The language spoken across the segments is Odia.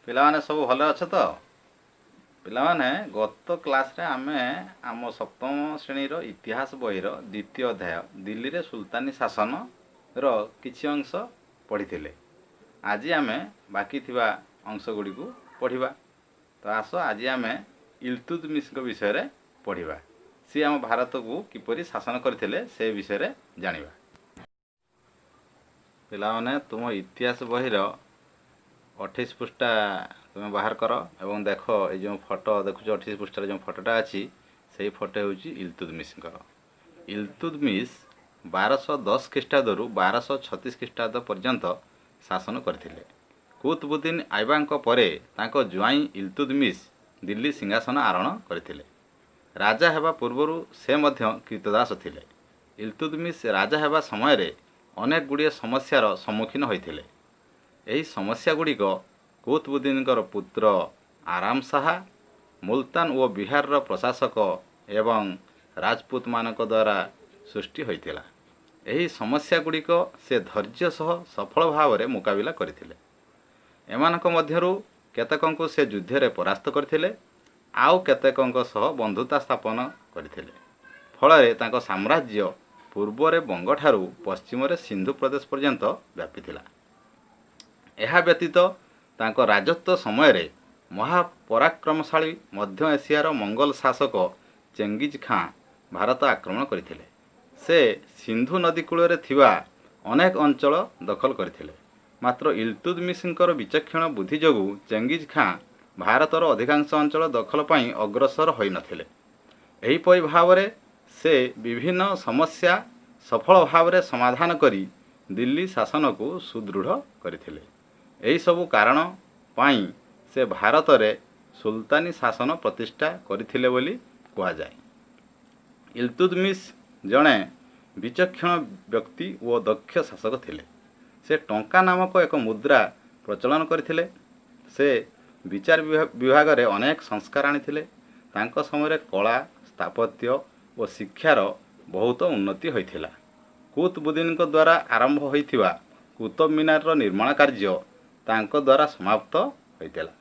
ପିଲାମାନେ ସବୁ ଭଲ ଅଛ ତ? ପିଲାମାନେ, ଗତ କ୍ଲାସ୍ରେ ଆମେ ଆମ ସପ୍ତମ ଶ୍ରେଣୀର ଇତିହାସ ବହିର ଦ୍ୱିତୀୟ ଅଧ୍ୟାୟ ଦିଲ୍ଲୀରେ ସୁଲତାନୀ ଶାସନର କିଛି ଅଂଶ ପଢ଼ିଥିଲେ। ଆଜି ଆମେ ବାକି ଥିବା ଅଂଶ ଗୁଡ଼ିକୁ ପଢ଼ିବା। ତ ଆସ, ଆଜି ଆମେ ଇଲତୁତମିଶଙ୍କ ବିଷୟରେ ପଢ଼ିବା। ସିଏ ଆମ ଭାରତକୁ କିପରି ଶାସନ କରିଥିଲେ, ସେ ବିଷୟରେ ଜାଣିବା। ପିଲାମାନେ, ତୁମ ଇତିହାସ ବହିର 28 ପୃଷ୍ଠା ତୁମେ ବାହାର କର ଏବଂ ଦେଖ, ଏଇ ଯେଉଁ ଫଟୋ ଦେଖୁଛ, 28 ପୃଷ୍ଠାରେ ଯେଉଁ ଫଟୋଟା ଅଛି, ସେଇ ଫଟୋ ହେଉଛି ଇଲତୁତମିଶଙ୍କର। ଇଲତୁତମିଶ 1210 ଖ୍ରୀଷ୍ଟାବ୍ଦରୁ 1236 ଖ୍ରୀଷ୍ଟାବ୍ଦ ପର୍ଯ୍ୟନ୍ତ ଶାସନ କରିଥିଲେ। କୁତବୁଦ୍ଦିନ ଆଇବାଙ୍କ ପରେ ତାଙ୍କ ଜ୍ୱାଇଁ ଇଲତୁତମିଶ ଦିଲ୍ଲୀ ସିଂହାସନ ଆରୋହଣ କରିଥିଲେ। ରାଜା ହେବା ପୂର୍ବରୁ ସେ ମଧ୍ୟ କ୍ରୀତଦାସ ଥିଲେ। ଇଲତୁତମିଶ ରାଜା ହେବା ସମୟରେ ଅନେକ ଗୁଡ଼ିଏ ସମସ୍ୟାର ସମ୍ମୁଖୀନ ହୋଇଥିଲେ। ଏହି ସମସ୍ୟା ଗୁଡ଼ିକ କୁତବୁଦ୍ଦିନଙ୍କର ପୁତ୍ର ଆରାମ ଶାହା, ମୁଲତାନ ଓ ବିହାରର ପ୍ରଶାସକ ଏବଂ ରାଜପୁତମାନଙ୍କ ଦ୍ୱାରା ସୃଷ୍ଟି ହୋଇଥିଲା। ଏହି ସମସ୍ୟା ଗୁଡ଼ିକ ସେ ଧୈର୍ଯ୍ୟ ସହ ସଫଳ ଭାବରେ ମୁକାବିଲା କରିଥିଲେ। ଏମାନଙ୍କ ମଧ୍ୟରୁ କେତେକଙ୍କୁ ସେ ଯୁଦ୍ଧରେ ପରାସ୍ତ କରିଥିଲେ, ଆଉ କେତେକଙ୍କ ସହ ବନ୍ଧୁତା ସ୍ଥାପନ କରିଥିଲେ। ଫଳରେ ତାଙ୍କ ସାମ୍ରାଜ୍ୟ ପୂର୍ବରେ ବଙ୍ଗଠାରୁ ପଶ୍ଚିମରେ ସିନ୍ଧୁ ପ୍ରଦେଶ ପର୍ଯ୍ୟନ୍ତ ବ୍ୟାପିଥିଲା। ଏହା ବ୍ୟତୀତ ତାଙ୍କ ରାଜତ୍ୱ ସମୟରେ ମହାପରାକ୍ରମଶାଳୀ ମଧ୍ୟ ଏସିଆର ମଙ୍ଗୋଲ ଶାସକ ଚେଙ୍ଗିଜ୍ ଖାଁ ଭାରତ ଆକ୍ରମଣ କରିଥିଲେ। ସେ ସିନ୍ଧୁ ନଦୀ କୂଳରେ ଥିବା ଅନେକ ଅଞ୍ଚଳ ଦଖଲ କରିଥିଲେ। ମାତ୍ର ଇଲତୁତମିଶଙ୍କର ବିଚକ୍ଷଣ ବୁଦ୍ଧି ଯୋଗୁଁ ଚେଙ୍ଗିଜ୍ ଖାଁ ଭାରତର ଅଧିକାଂଶ ଅଞ୍ଚଳ ଦଖଲ ପାଇଁ ଅଗ୍ରସର ହୋଇନଥିଲେ। ଏହିପରି ଭାବରେ ସେ ବିଭିନ୍ନ ସମସ୍ୟା ସଫଳ ଭାବରେ ସମାଧାନ କରି ଦିଲ୍ଲୀ ଶାସନକୁ ସୁଦୃଢ଼ କରିଥିଲେ। ଏହିସବୁ କାରଣ ପାଇଁ ସେ ଭାରତରେ ସୁଲତାନୀ ଶାସନ ପ୍ରତିଷ୍ଠା କରିଥିଲେ ବୋଲି କୁହାଯାଏ। ଇଲତୁତମିଶ ଜଣେ ବିଚକ୍ଷଣ ବ୍ୟକ୍ତି ଓ ଦକ୍ଷ ଶାସକ ଥିଲେ। ସେ ଟଙ୍କା ନାମକ ଏକ ମୁଦ୍ରା ପ୍ରଚଳନ କରିଥିଲେ। ସେ ବିଚାର ବିଭାଗରେ ଅନେକ ସଂସ୍କାର ଆଣିଥିଲେ। ତାଙ୍କ ସମୟରେ କଳା, ସ୍ଥାପତ୍ୟ ଓ ଶିକ୍ଷାର ବହୁତ ଉନ୍ନତି ହୋଇଥିଲା। କୁତବୁଦ୍ଦିନଙ୍କ ଦ୍ୱାରା ଆରମ୍ଭ ହୋଇଥିବା କୁତବ ମିନାରର ନିର୍ମାଣ କାର୍ଯ୍ୟ ତାଙ୍କ ଦ୍ୱାରା ସମାପ୍ତ ହୋଇଥିଲା।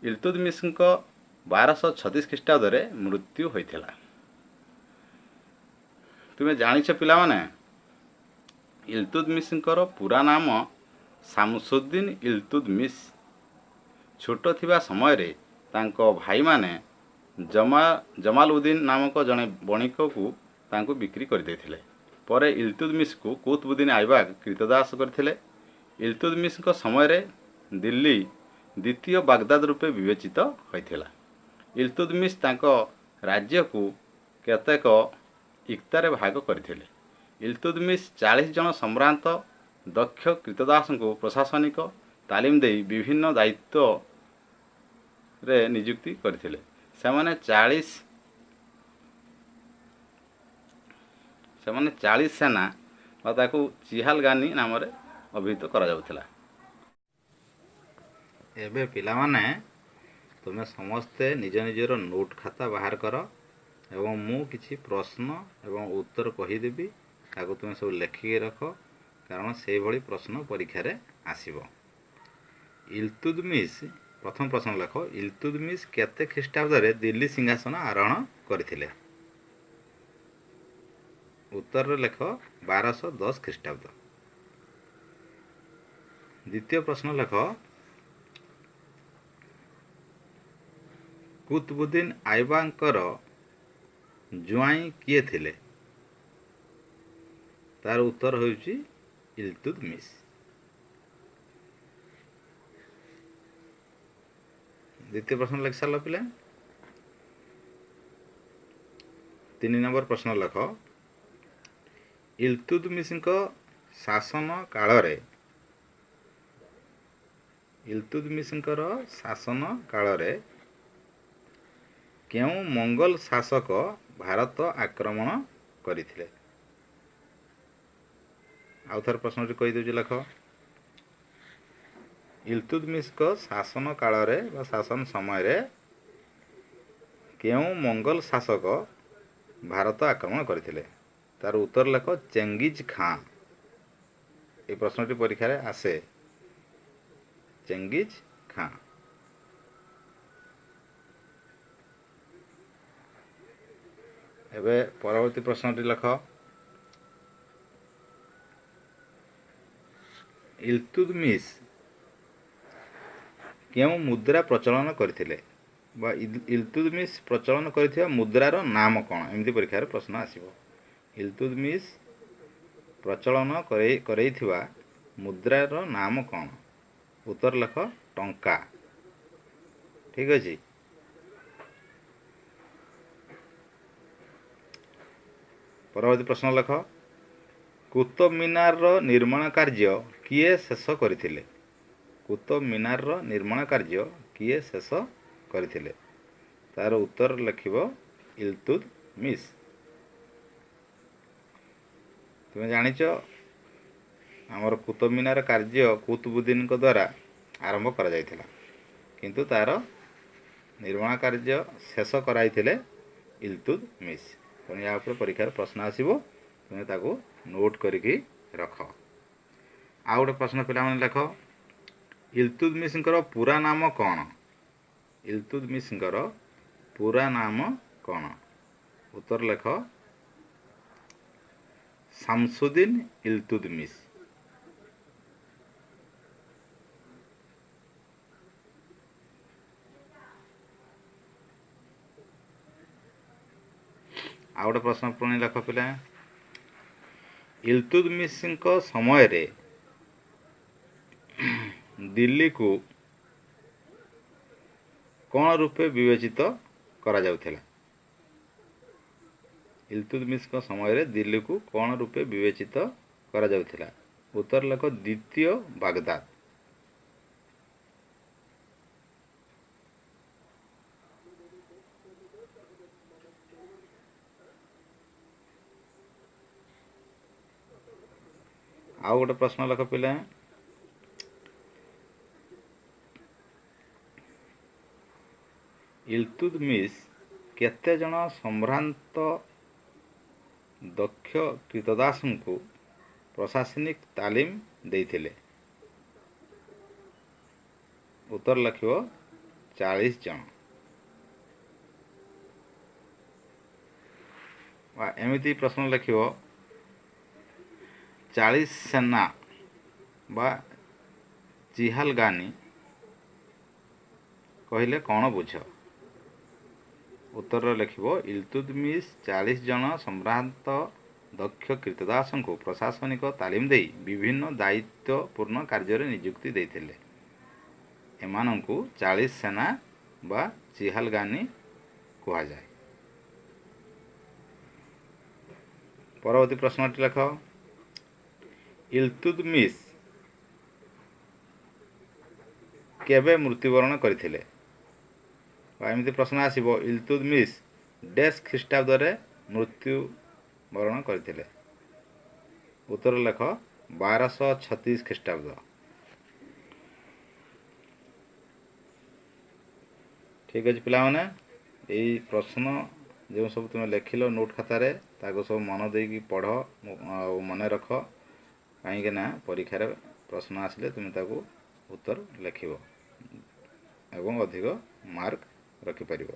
ଇଲତୁତମିଶଙ୍କ 1236 ଖ୍ରୀଷ୍ଟାବ୍ଦରେ ମୃତ୍ୟୁ ହୋଇଥିଲା। ତୁମେ ଜାଣିଛ ପିଲାମାନେ, ଇଲତୁତମିଶଙ୍କର ପୁରା ନାମ ଶାମସୁଦ୍ଦିନ ଇଲତୁତମିଶ। ଛୋଟ ଥିବା ସମୟରେ ତାଙ୍କ ଭାଇମାନେ ଜମାଲଉଦ୍ଦିନ ନାମକ ଜଣେ ବଣିକକୁ ତାଙ୍କୁ ବିକ୍ରି କରିଦେଇଥିଲେ। ପରେ ଇଲତୁତମିଶକୁ କୁତବୁଦ୍ଦିନ ଆଇବାକ କ୍ରୀତଦାସ କରିଥିଲେ। ଇଲତୁତମିଶଙ୍କ ସମୟରେ ଦିଲ୍ଲୀ ଦ୍ୱିତୀୟ ବାଗଦାଦ ରୂପେ ବିବେଚିତ ହୋଇଥିଲା। ଇଲତୁତମିଶ ତାଙ୍କ ରାଜ୍ୟକୁ କେତେକ ଇକ୍ତାରେ ଭାଗ କରିଥିଲେ। ଇଲତୁତମିଶ 40 ଜଣ ସମ୍ଭ୍ରାନ୍ତ ଦକ୍ଷ କ୍ରୀତଦାସଙ୍କୁ ପ୍ରଶାସନିକ ତାଲିମ ଦେଇ ବିଭିନ୍ନ ଦାୟିତ୍ୱରେ ନିଯୁକ୍ତି କରିଥିଲେ। ସେମାନେ 40 ସେନା ବା ତାକୁ ଚିହାଲ ଗାନି ନାମରେ ଅଭିହିତ କରାଯାଉଥିଲା। ଏବେ ପିଲାମାନେ, ତୁମେ ସମସ୍ତେ ନିଜ ନିଜର ନୋଟ୍ ଖାତା ବାହାର କର ଏବଂ ମୁଁ କିଛି ପ୍ରଶ୍ନ ଏବଂ ଉତ୍ତର କହିଦେବି, ତାକୁ ତୁମେ ସବୁ ଲେଖିକି ରଖ, କାରଣ ସେଇଭଳି ପ୍ରଶ୍ନ ପରୀକ୍ଷାରେ ଆସିବ। ଇଲତୁତମିଶ, ପ୍ରଥମ ପ୍ରଶ୍ନ ଲେଖ, ଇଲତୁତମିଶ କେତେ ଖ୍ରୀଷ୍ଟାବ୍ଦରେ ଦିଲ୍ଲୀ ସିଂହାସନ ଆରୋହଣ କରିଥିଲେ? ଉତ୍ତରରେ ଲେଖ, 1210 ଖ୍ରୀଷ୍ଟାବ୍ଦ। ଦ୍ୱିତୀୟ ପ୍ରଶ୍ନ ଲେଖ, କୁତବୁଦ୍ଦିନ ଆଇବାଙ୍କର ଜ୍ୱାଇଁ କିଏ ଥିଲେ? ତାର ଉତ୍ତର ହେଉଛି ଇଲତୁତମିଶ। ଦ୍ୱିତୀୟ ପ୍ରଶ୍ନ ଲେଖି ସାରିଲ ପିଲା? 3 ନମ୍ବର ପ୍ରଶ୍ନ ଲେଖ, ଇଲତୁତମିଶଙ୍କ ଶାସନ କାଳରେ, ଇଲତୁତମିଶଙ୍କର ଶାସନ କାଳରେ କେଉଁ ମଙ୍ଗୋଲ ଶାସକ ଭାରତ ଆକ୍ରମଣ କରିଥିଲେ? ଆଉ ଥରେ ପ୍ରଶ୍ନଟି କହିଦେଉଛି, ଲେଖ, ଇଲତୁତମିଶଙ୍କ ଶାସନ କାଳରେ ବା ଶାସନ ସମୟରେ କେଉଁ ମଙ୍ଗୋଲ ଶାସକ ଭାରତ ଆକ୍ରମଣ କରିଥିଲେ? ତାର ଉତ୍ତର ଲେଖ, ଚେଙ୍ଗିଜ ଖାଁ। এই ପ୍ରଶ୍ନଟି ପରୀକ୍ଷାରେ ଆସେ, ଚେଙ୍ଗିଜ ଖାଁ। ଏବେ ପରବର୍ତ୍ତୀ ପ୍ରଶ୍ନଟି ଲେଖ। ଇଲତୁତମିଶ କେଉଁ ମୁଦ୍ରା ପ୍ରଚଳନ କରିଥିଲେ ବା ଇଲତୁତମିଶ ପ୍ରଚଳନ କରିଥିବା ମୁଦ୍ରାର ନାମ କ'ଣ? ଏମିତି ପରୀକ୍ଷାରେ ପ୍ରଶ୍ନ ଆସିବ। ଇଲତୁତମିଶ ପ୍ରଚଳନ କରେଇଥିବା ମୁଦ୍ରାର ନାମ କ'ଣ? ଉତ୍ତର ଲେଖ ଟଙ୍କା। ଠିକ୍ ଅଛି। ପରବର୍ତ୍ତୀ ପ୍ରଶ୍ନ ଲେଖ। କୁତୁବ ମିନାରର ନିର୍ମାଣ କାର୍ଯ୍ୟ କିଏ ଶେଷ କରିଥିଲେ? କୁତୁବ ମିନାରର ନିର୍ମାଣ କାର୍ଯ୍ୟ କିଏ ଶେଷ କରିଥିଲେ? ତାର ଉତ୍ତର ଲେଖିବ ଇଲତୁତମିଶ। ତୁମେ ଜାଣିଛ, ଆମର କୁତୁବ ମିନାର କାର୍ଯ୍ୟ କୁତୁବୁଦ୍ଦିନଙ୍କ ଦ୍ୱାରା ଆରମ୍ଭ କରାଯାଇଥିଲା, କିନ୍ତୁ ତାର ନିର୍ମାଣ କାର୍ଯ୍ୟ ଶେଷ କରାଇଥିଲେ ଇଲତୁତମିଶ। ତେଣୁ ଏହା ଉପରେ ପରୀକ୍ଷାରେ ପ୍ରଶ୍ନ ଆସିବ, ତୁମେ ତାକୁ ନୋଟ୍ କରିକି ରଖ। ଆଉ ଗୋଟେ ପ୍ରଶ୍ନ ପିଲାମାନେ ଲେଖ। ଇଲତୁତମିଶଙ୍କର ପୁରା ନାମ କ'ଣ? ଇଲତୁତମିଶଙ୍କର ପୁରା ନାମ କ'ଣ? ଉତ୍ତର ଲେଖ ଶାମସୁଦ୍ଦିନ ଇଲତୁତମିଶ। ଆଉ ଗୋଟେ ପ୍ରଶ୍ନ ପୁଣି ଲେଖ ପିଲା। ଇଲତୁତମିଶଙ୍କ ସମୟରେ ଦିଲ୍ଲୀକୁ କ'ଣ ରୂପେ ବିବେଚିତ କରାଯାଉଥିଲା? ଇଲତୁତମିଶଙ୍କ ସମୟରେ ଦିଲ୍ଲୀକୁ କ'ଣ ରୂପେ ବିବେଚିତ କରାଯାଉଥିଲା? ଉତ୍ତର ଲେଖ ଦ୍ୱିତୀୟ ବାଗଦାଦ। ଆଉ ଗୋଟେ ପ୍ରଶ୍ନ ଲେଖ ପିଲା। ଇଲତୁତମିଶ କେତେ ଜଣ ସମ୍ଭ୍ରାନ୍ତ ଦକ୍ଷ କ୍ରୀତଦାସଙ୍କୁ ପ୍ରଶାସନିକ ତାଲିମ ଦେଇଥିଲେ? ଉତ୍ତର ଲେଖିବ 40 ଜଣ। ବା ଏମିତି ପ୍ରଶ୍ନ ଲେଖିବ, 40 ସେନା ବା ଚିହାଲଗାନି କହିଲେ କ'ଣ ବୁଝ? ଉତ୍ତରରେ ଲେଖିବ ଇଲତୁତମିଶ 40 ଜଣ ସମ୍ଭ୍ରାନ୍ତ ଦକ୍ଷ କ୍ରୀତଦାସଙ୍କୁ ପ୍ରଶାସନିକ ତାଲିମ ଦେଇ ବିଭିନ୍ନ ଦାୟିତ୍ୱପୂର୍ଣ୍ଣ କାର୍ଯ୍ୟରେ ନିଯୁକ୍ତି ଦେଇଥିଲେ। ଏମାନଙ୍କୁ 40 ସେନା ବା ଚିହାଲଗାନି କୁହାଯାଏ। ପରବର୍ତ୍ତୀ ପ୍ରଶ୍ନଟି ଲେଖ। ଇଲତୁତମିଶ କେବେ ମୃତ୍ୟୁବରଣ କରିଥିଲେ? ବା ଏମିତି ପ୍ରଶ୍ନ ଆସିବ, ଇଲତୁତମିଶ ଡେସ୍ ଖ୍ରୀଷ୍ଟାବ୍ଦରେ ମୃତ୍ୟୁବରଣ କରିଥିଲେ? ଉତ୍ତର ଲେଖ 1236 ଖ୍ରୀଷ୍ଟାବ୍ଦ। ଠିକ୍ ଅଛି ପିଲାମାନେ, ଏଇ ପ୍ରଶ୍ନ ଯେଉଁ ସବୁ ତୁମେ ଲେଖିଲ ନୋଟ୍ ଖାତାରେ, ତାକୁ ସବୁ ମନ ଦେଇକି ପଢ଼ ଆଉ ମନେ ରଖ, କାହିଁକି ନା ପରୀକ୍ଷାରେ ପ୍ରଶ୍ନ ଆସିଲେ ତୁମେ ତାକୁ ଉତ୍ତର ଲେଖିବ ଏବଂ ଅଧିକ ମାର୍କ ରଖିପାରିବ।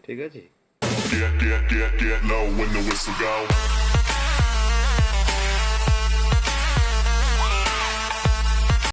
ଠିକ୍ ଅଛି। Get, get, get, get low when the whistle go.